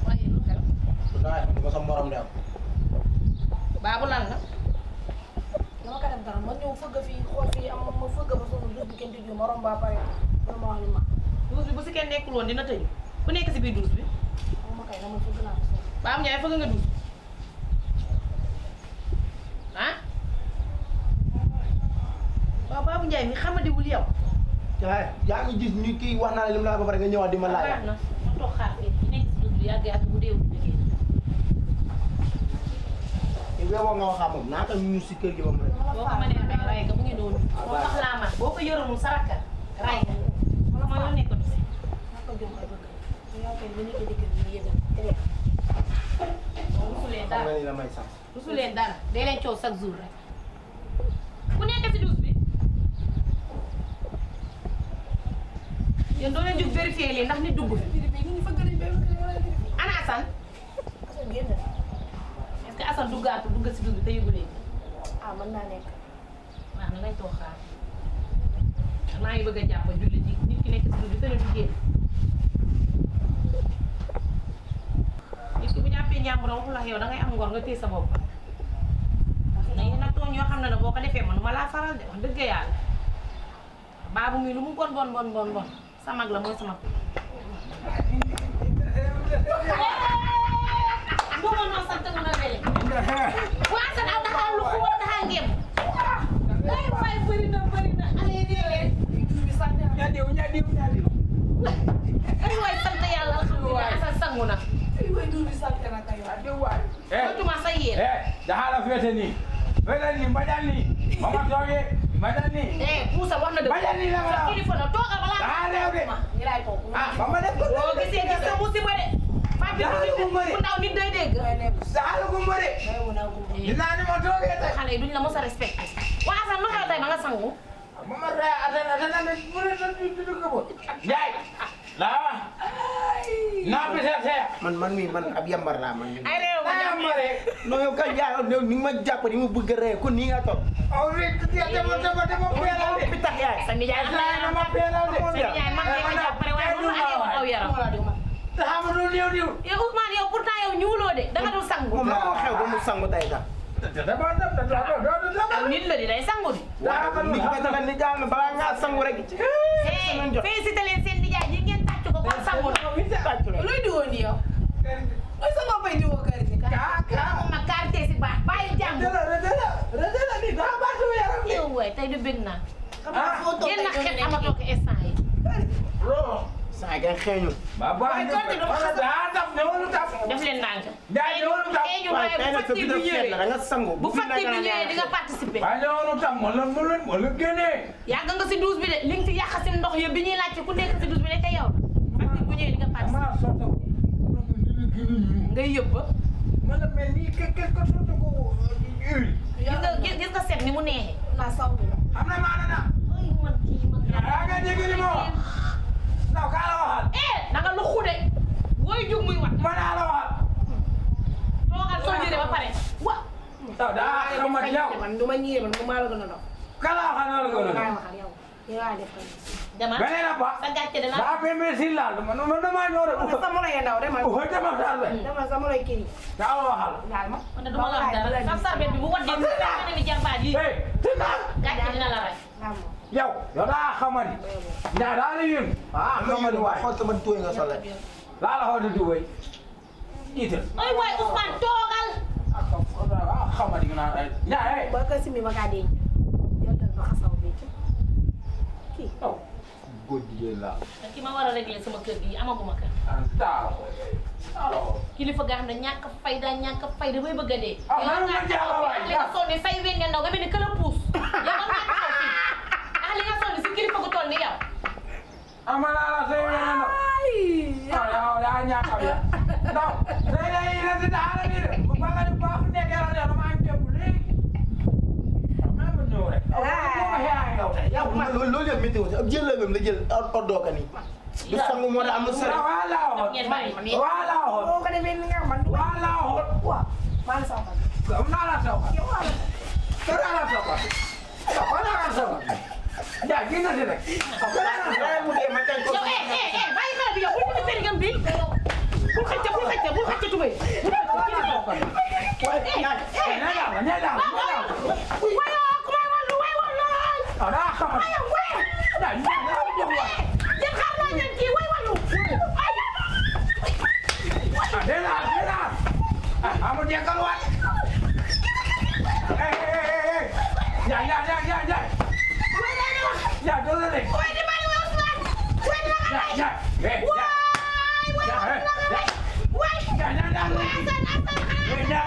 waaye lu xew. Sudah, ko sa morom de am. baabu lan la. dama ko def dara ma ñëw fëgg fii xool fii am ma fëgg ba sonn douche bi kenn tëju ma romb ba pare loolu ma wax li ma. douche bi bu si kenn nekkul woon dina tëju ku nekk si biir douche bi. ma kay dama fëgg naa ko sonn. Baam Ndiaye fëgg nga douche ah. waaw Babou Ndiaye mi xamadiwul yow. Cai, yaa ngi gis ñu kii wax naa la lim la ba pare nga ñëwaat di ma laaj. baax na ma toog xaar fii ci nekk si douche bi yàgg yàgg bu deewul liggéey. Yow nga wax moom naata ñu si kër gi ba mu rek. boo ko mënee rey ray nga mu ngi doon. moo tax laa man boo ko yërëmul saraka ray nga. ma yoon nekkoon si. ma ko jëm ay bëgg yow kay bu nekkee dëkk bi ñu yëgal télé. rusu leen Xam nga dara ni la may sax. rusu leen dara dee leen coow chaque jour rek. ku nekk si douche bi. yéen doo leen jóg vérifier lii ndax nit dugg fi. ñu fëgg nañ ba ana Assane. Assane génn na. est-ce que Assane duggaatu dugg si douche bi te yëgu leen. ah mën naa nekk. waaw na ngay toog xaar. maa ngi bëgg a jàpp julli ji nit ki nekk si douche bi te ne du génn. nit ki bu jàppee njàmburam waxul ak yow da ngay am ngor nga téye sa bopp. parce que yéen nag tooñ yoo xam ne ne boo ko defee man ma laa faral de wax dëgg yàlla. baabu mi lu mu bon sa mag la mooy sama. booba noo sant mu na wele. waa Assane aw daxaa lu xubal daxaa ngem. ay waay bëri na allez nii leen. ay waay sant yàlla alhamdulilah Assane sangu na. sottuma sa yéen. jaxala fete ni mbajan ni mama toge mbajan ni Moussa wax na dëgg. mbajan ni la sa kilifa na toogal balaa daa reew de ñu lay toog. mama def ko boo gisee gis sa musiba de. ku ndaw nit day dégg. jaxala gumbare dinaa ni ma toge tay xale yi duñ la mos a respecté. waa Assane lu xew tey ba nga sangu. mama re atana ne pure tan du ko bo jaay la na pese Man man ab yambar laa man. ay réew ma jàpp mare Non yow kan yaa yow ni nga ma jàpp ni ma bëgg a ree kon nii nga toog. aw rek dama pelal de Bi tax yaay. sa nijaay dama pelal de sa nijaay man ngay ma jàppale waaye mënu añee wax aw yaram. taxama do ñew diw yow Ousmane yow pourtant yow ñuuloo de danga dul sangu. Moom la moo xew ba mu sangu tey sax. aw nit la di day sangu di. Waaw ni nga dama ni jaal na balaa ngaa sangu rek. félicité leen seen nijaay ji ngeen tàcc ko kon sangu na. Tàccu la. luy diwoon di yow. luy sa boppay diwoo kër gi. moom nag quartier si baax bàyyi jàng. yow waay tey du bëgg naa. yéen nag xet amatoo ko instant yi. Saa ngeen xeeñu. def leen ndànk. Waaye tey nag sa bi def feet la da nga sangu. bu facture bi ñëwee di nga participer. Gene. yàgg nga si douche bi de li nga fi yàq si ndox yëpp bi ñuy laajte ku nekk si douche bi ne te yow facture bu ñëwee di nga participer. ngay yëb ba. gis nga set ni mu neexee. naa saw bi la. ay man kii man. da nga lu xude. booy jug muy wat. toogal soo jëlee ba pare. wa. man du ma ñëwee man mu maa la gën a dox. maa waxal yow. yow yaa def kan. dama sa gàcce de la. sa molo ya ndaw demal. demal sa molo ya kii. daal ma. man de duma la wax dara sa sarbet bi bu waddee bu fekkee ne ni jarbaat yi. gàcce dina la rey. yow daa xamadi ndaa daa la yéen xamadi waay Xool sama tuuy nga sol rek. laa la xool di way jiital ay waay Ousmane toogal. xamadi nga naan ndaa boo ko simi ma kaa denc. yàlla ma xasaw bi ci. kii. góor jigéen la ki ma war a régler sama kër gi amaguma kër. kilifa ga xam ne ñàkk fayda bay bëgg a dee. man ma jaala waay li nga sonn say weñ nga ndaw nga mel ni këla puus. yow man maa taxaw fii. li nga sonn si kilifa gu toll ni yow. amana la say wena no yow yaa ñaaka ya ndaw say na yi na si daara ni de bu bala ñu baax nekkee la yow dama am tembu léegi même bu ñëw rek Yow loolu yëpp météo ab jël la même la jël oddoo ka nii. Du sangu moo tax am na sëriñ. wala boo ko defee ni nga man. wala waaw maa ngi saw man. am naa la taw yow waa la. Kau dah tahu apa? Kau dah kita sih deh. Saya mau dia macam kau. yow bàyyi xale bi yow bul dugg seen bi bul xëcc tubéy Nyala. wayoo ku may wallu way wallu Ada apa? ayo way yéen xam naa ngeen kii way wallu Dela. Kamu dia keluar. Ya. Ya, dulu deh. way di bari way Ousmane way di la nga rey Ya. way Ya.